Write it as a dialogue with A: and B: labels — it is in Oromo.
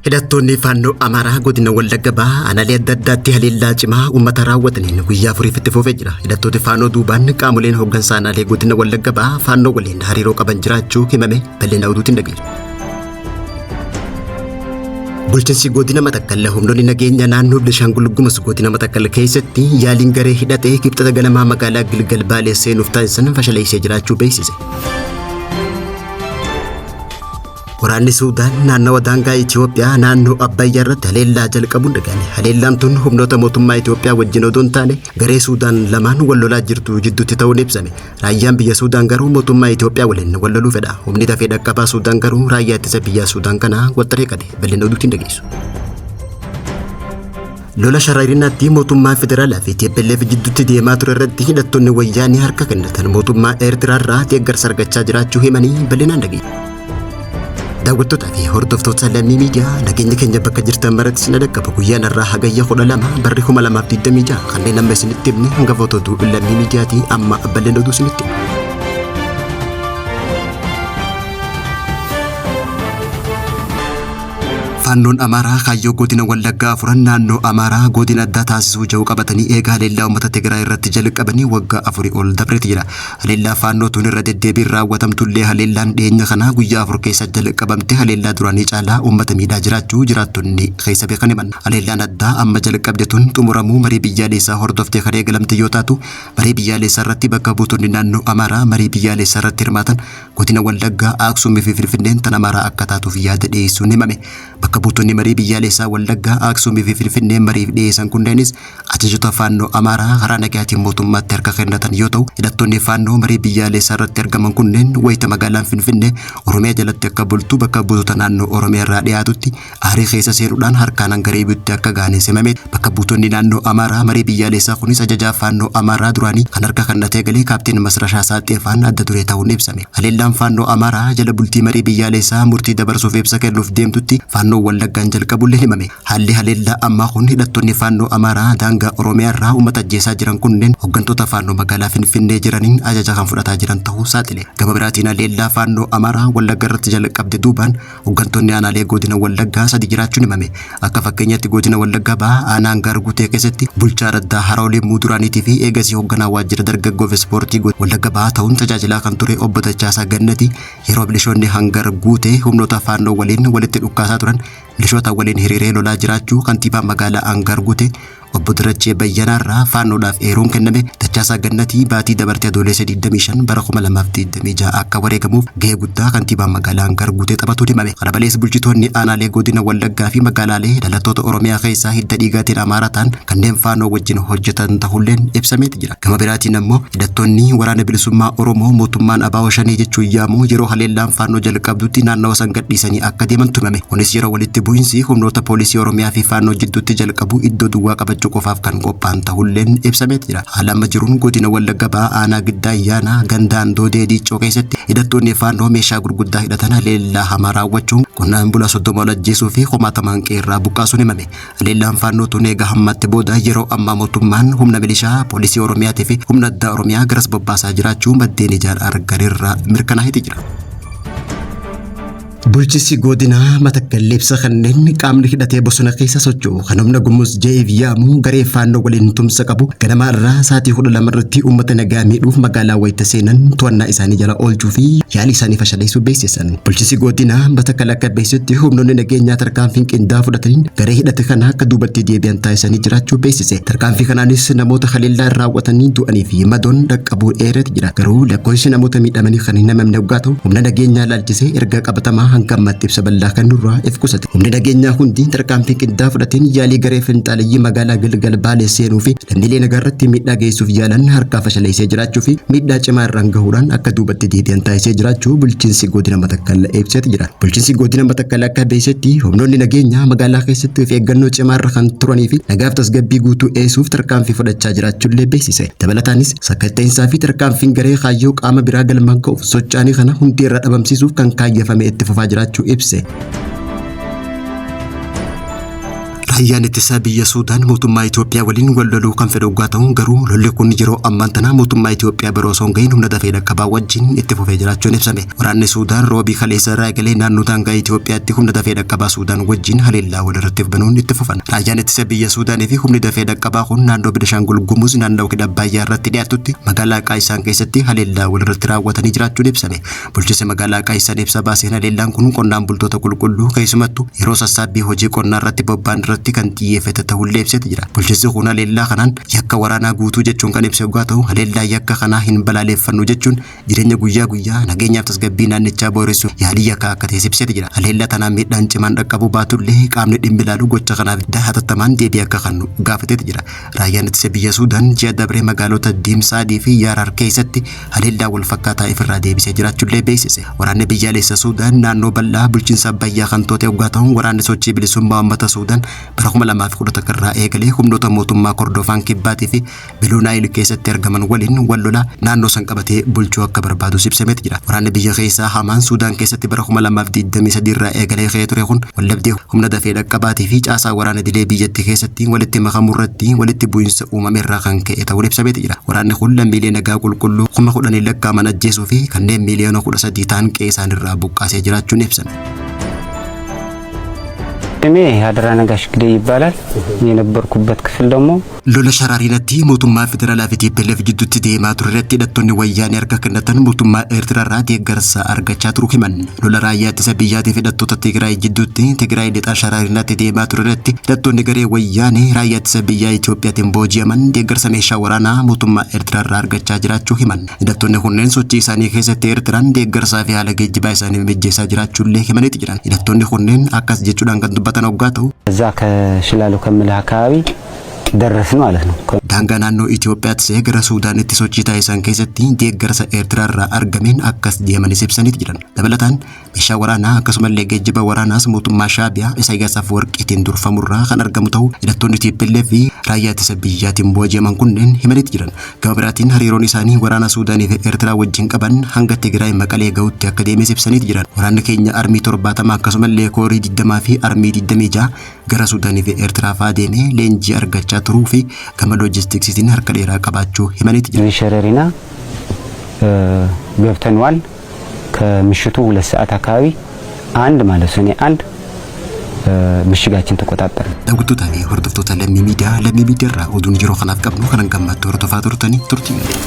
A: Hidhattoonni Faannoo Amaaraa godina Wallagga Bahaa aanaalee adda addaatti haleellaa cimaa uummata raawwataniin guyyaa afuriif itti fufee jira. Hidhattooti Faannoo duubaan qaamoleen hooggansa aanaalee godina Wallagga Bahaa Faannoo waliin hariiroo qaban jiraachuu himame bal'ina oduutiin dhageessu. Bulchiinsi godina Matakkal humnoonni nageenya naannoo Beenishaangul Gumuz godina Matakkal keessatti yaaliin garee hidhatee kibxata ganamaa magaalaa Gilgal Baalee seenuuf taasisan fashaleessee jiraachuu beeksise. Waraanni Suudaan naannawa daangaa Itoophiyaa naannoo Abbayyaa irratti haleellaa jalqabuun dhaga'ame. Haleellaan tun humnoota mootummaa Itoophiyaa wajjin odoo hin taane garee Suudaan lamaan wal lolaa jirtu jidduutti ta'uun ibsame. Raayyaan biyya Suudaan garuu mootummaa Itoophiyaa waliin wal loluu fedha. Humni dafee dhaqqabaa Suudaan garuu raayyaa ittisa biyyaa Suudaan kana waxxaree qabe. Bal'ina oduutiin dhageessu. Lola Shararinaatti mootummaa federaalaa fi TPLF jidduutti deemaa ture irratti hidhattoonni wayyaanee harka kennatan mootummaa Eertiraa irraa deeggarsa argachaa jiraachuu himanii bal'inaan dhageessu. Daawwattootaa fi hordoftoota Lammii Miidiyaa, nageenya keenya bakka jirtan maratti isin dhaqqaba. Guyyaan irraa Hagayya 12 barri 2026, kanneen amma isinitti himne hangafoota oduu Lammii Miidiyaatii, amma bal'ina oduu isinitti hima. Faannoon Amaaraa kaayyoo godina Wallaggaa afuran naannoo Amaaraa godina addaa taasisuu jedhu qabatanii eega haleellaa uummata Tigraay irratti jalqabanii waggaa 4 ol dabreeti jira. Haleellaa Faannoo tun irra deddeebiin raawwatamtullee, haleellaan dhiyeenya kana guyyaa 4 keessa jalqabamte haleellaa duraanii caalaa uummata miidhaa jiraachuu jiraattonni keessa beekan himan. Haleellaan addaa amma jalqabde tun xumuramuu marii biyyaalessaa hordoftee kan eegalamte yoo taatu, marii biyyaalessaa irratti bakka buutonni naannoo Amaaraa marii biyyaalessaa irratti hirmaatan godina Wallaggaa, Aksumii fi Finfinneen tan Amaaraa akka taatuuf yaada dhiyeessuun himame. Bakka buutonni marii biyyaalessaa Wallaggaa, Aksumii fi Finfinnee mariif dhiyeessan kunneenis ajajota Faannoo Amaaraa karaa nagaatiin mootummaatti harka kennatan yoo ta'u, hidhattoonni Faannoo marii biyyaalessaa irratti argaman kunneen wayita magaalaan Finfinnee Oromiyaa jalatti akka bultu bakka buutota naannoo Oromiyaa irraa dhiyaatutti aarii keessa seenuudhaan harkaan hanga reebiutti akka gahanis himame. Bakka buutonni naannoo Amaaraa marii biyyaalessaa kunis ajajaa Faannoo Amaaraa duraanii kan harka kennatee galee Kaapteen Masrashaa Saaxeefaan adda duree ta'uun ibsame. Haleellaan Faannoo Amaaraa jala bultii marii biyyaalessaa murtii dabarsuuf ibsa kennuuf deemtutti Faannoo Wallaggaan jalqabullee himame. Haalli haleellaa ammaa kun hidhattoonni Faannoo Amaaraa daangaa Oromiyaa irraa uummata ajjeesaa jiran kunneen hooggantoota Faannoo magaalaa Finfinnee jiraniin ajaja kan fudhataa jiran ta'uu saaxile. Gama biraatiin haleellaa Faannoo Amaaraa Wallagga irratti jalqabde duubaan hooggantoonni aanaalee godina Wallaggaa sadi jiraachuun himame. Akka fakkeenyaatti godina Wallaggaa Bahaa aanaa Angaar Guutee keessatti bulchaa Raddaa Haroolee Muuduraaniitii fi eegasii hoogganaa waajjira dargaggoo fi ispoortii Wallagga Bahaa ta'uun tajaajilaa kan ture obbo Dachaasaa Gannati yeroo milishoonni Hangar Guutee humnoota Faannoo waliin walitti dhukkaasaa turan milishoota waliin hiriiree lolaa jiraachuu kantiibaa magaalaa Angaar Guutee obbo Dirachee Bayyanaarraa Faannoodhaaf eeruun kenname. Dachaasaa Gannatii baatii dabarte Adoolessa 25 bara 2026 akka wareegamuuf gahee guddaa kantiibaan magaalaa Angaar Guutee taphatuun himame. Kana malees bulchitoonni aanaalee godina Wallaggaa fi magaalaalee dhalattoota Oromiyaa keessaa hidda dhiigaatiin Amaaraa ta'an kanneen Faannoo wajjin hojjetan ta'ulleen ibsameeti jira. Gama biraatiin ammoo hidhattoonni Waraana Bilisummaa Oromoo mootummaan ABO Shanee jechuun yaamu yeroo haleellaan Faannoo jalqabdutti naannawa san gadhiisanii akka deeman tumame. Kunis yeroo walitti bu'insi humnoota poolisii Oromiyaa fi Faannoo jidduutti jalqabu iddoo duwwaa qabachuu qofaaf kan qophaa'an ta'ulleen ibsameeti jira. Haala amma jiruun godina Wallagga Bahaa aanaa Giddaa Ayyaanaa ganda Andoodee Diiccoo keessatti hidhattoonni Faannoo meeshaa gurguddaa hidhatan haleellaa hamaa raawwachuun qonnaan bulaa 30 ol ajjeesuu fi kumaatamaan qe'eerraa buqqaasuun himame. Haleellaan Faannoo tun eega hammaatti booda yeroo ammaa mootummaan humna milishaa, poolisii Oromiyaatii fi humna addaa Oromiyaa garas bobbaasaa jiraachuu maddeen ijaan arganirraa mirkanaa'eeti jira. Bulchiinsi godinaa Matakkal ibsa kanneen qaamni hidhatee bosona keessa socho'u kan humna Gumuz JF yaamu garee Faannoo waliin tumsa qabu ganama irraa sa'aatii 12 irratti uummata nagaa miidhuuf magaalaa wayita seenan to'annaa isaanii jala oolchuu fi yaalii isaanii fashaleessuu beeksisan. Bulchiinsi godinaa Matakkal akka beeksisutti humnoonni nageenyaa tarkaanfiin qindaa'aa fudhataniin garee hidhate kana akka duubatti deebi'an taasisanii jiraachuu beeksise. Tarkaanfii kanaanis namoota haleellaa raawwatanii du'anii fi madoon dhaqqabuu eereeti jira. Garuu lakkoofsi namoota miidhamanii kan hin himamne hoggaa ta'u, humna nageenyaa ilaalchisee ergaa qabatamaa hanga ammaatti ibsa bal'aa kennurraa if qusate. Humni nageenyaa hundi tarkaanfii qindaa'aa fudhateen yaalii garee finxaaleyyii magaalaa Gilgal Baalee seenuu fi lammiilee nagaa irratti miidhaa geessuuf yaalan harkaa fashaleessee jiraachuu fi miidhaa cimaa irraan gahuudhaan akka duubatti deebi'an taasisee jiraachuu bulchiinsi godina Matakkal ibseeti jira. Bulchiinsi godina Matakkal akka beeksisetti humnoonni nageenyaa magaalaa keessatti of eeggannoo cimaa irra kan turanii fi nagaaf tasgabbii guutuu eesuuf tarkaanfii fudhachaa jiraachuullee beeksise. Dabalataanis sakatta'insaa fi tarkaanfiin garee kaayyoo qaama biraa galmaan ga'uuf socho'anii kana hundee irraa dhabamsiisuuf kan kaayyefame itti fufaa jiraachuu ibse. Raayyaan ittisa biyya Suudaan mootummaa Itoophiyaa waliin wal loluu kan fedhu hoggaa ta'u, garuu lolli kun yeroo ammaan tana mootummaa Itoophiyaa bira osoo hin gahin humna dafee dhaqqabaa wajjin itti fufee jiraachuun ibsame. Waraanni Suudaan roobii kaleessa irraa eegalee naannoo daangaa Itoophiyaatti humna dafee dhaqqabaa Suudaan wajjin haleellaa walirratti banuun itti fufan. Raayyaan ittisa biyya Suudaanii fi humni dafee dhaqqabaa kun naannoo Benishaangul Gumuz naannoo Hidha Abbayyaa irratti dhiyaatutti magaalaa Qaayisaan keessatti haleellaa walirratti raawwatanii jiraachuun ibsame. Bulchiinsi magaalaa Qaayisaan ibsa baaseen haleellaan kun qonnaan bultoota qulqulluu keessumattuu yeroo sassaabbii hojii qonnaa irratti bobba'an irratti kan xiyyeeffate ta'ullee ibseeti jira. Bulchiinsi kun haleellaa kanaan yakka waraanaa guutuu jechuun kan ibse yoggaa ta'u, haleellaa yakka kanaa hin balaaleffannu jechuun jireenya guyyaa guyyaa nageenyaaf tasgabbii naannichaa booressuuf yaalii yakkaa akka ta'e ibseeti jira. Haleellaa tanaan miidhaan cimaan dhaqqabuu baatullee qaamni dhimmi ilaalu gocha kanaaf hatattamaan deebii akka kennu gaafateeti jira. Raayyaan ittisa biyya Suudaan ji'a dabree magaalota Diimsaadii fi Yaarar keessatti haleellaa wal fakkaataa ifirraa deebisee jiraachuullee beeksise. Waraanni biyyaalessa Suudaan naannoo bal'aa bulchiinsa Abbayyaa kan to'ate yoggaa ta'u, waraanni sochii bilisummaa uummata Suudaan bara 2011 irraa eegalee humnoota mootummaa Kordofaan Kibbaatii fi Biluu Naayil keessatti argaman waliin wal lolaa naannoo san qabatee bulchuu akka barbaadus ibsameeti jira. Waraanni biyya keessaa hamaan Suudaan keessatti bara 2023 irraa eegalee ka'ee ture kun waldhabdee humna dafee dhaqqabaatii fi caasaa waraana idilee biyyattii keessatti walitti makamuu irratti walitti bu'iinsa uumame irraa kan ka'e ta'uun ibsameeti jira. Waraanni kun lammiilee nagaa qulqulluu 10,000 lakkaa'aman ajjeesuu fi kanneen miiliyoona 13 ta'an qe'ee isaanirraa buqqaasee jiraachuun ibsame.
B: ስሜ አደራ ነጋሽ ግዴ ይባላል። የነበርኩበት ክፍል ደግሞ
A: Lola Sharaariinatti mootummaa federaalaa fi TPLF jidduutti deemaa ture irratti hidhattoonni Wayyaanee harka kennatan mootummaa Eertiraarraa deeggarsa argachaa turuu himan. Lola raayyaa ittisa biyyaatii fi hidhattoota Tigraay jidduutti Tigraay lixaa Sharaariinatti deemaa ture irratti hidhattoonni garee Wayyaanee raayyaa ittisa biyyaa Itoophiyaatiin booji'aman deeggarsa meeshaa waraanaa mootummaa Eertiraarraa argachaa jiraachuu himan. Hidhattoonni kunneen sochii isaanii keessatti Eertiraan deeggarsaa fi haala geejjibaa isaanii mijjeessaa jiraachuullee himaniiti jiran. Hidhattoonni kunneen akkas jechuudhaan kan dubbatan hoggaa ta'u,
B: እዛ ከሽላሎ ከምልህ አካባቢ ደረስን ማለት ነው።
A: Daangaa naannoo Itoophiyaatti ta'ee gara Suudaanitti sochii taasisan keessatti deeggarsa Eertiraarraa argameen akkas deemanis ibsaniiti jiran. Dabalataan meeshaa waraanaa akkasumallee geejjiba waraanaas mootummaa Shaabiyaa Isaayyaas Afwerqiitiin durfamurraa kan argamu ta'uu hidhattoonni TPLF fi raayyaa ittisa biyyaatiin booji'aman kunneen himaniiti jiran. Gama biraatiin hariiroon isaanii waraana Suudaanii fi Eertiraa wajjin qaban hanga Tigraay Maqalee gahutti akka deemes ibsaniiti jiran. Waraanni keenya armii 70 akkasumallee koorii 20 fi armii 26 gara Suudaanii fi Eertiraa fa'aa deemee leenjii argachaa turuu fi gama loojistiksiitiin harka dheeraa qabaachuu himaniiti jiran.
B: ሸረሪና ገብተንዋል። ከምሽቱ 2 ሰዓት አካባቢ አንድ ማለት ሰኔ 1 ምሽጋችን ተቆጣጠር።
A: Daawwattootaa fi hordoftoota Lammii Miidiyaa, Lammii Miidiyaa irraa oduun yeroo kanaaf qabnu kanan gammaddoo hordofaa turtanii turtii galee.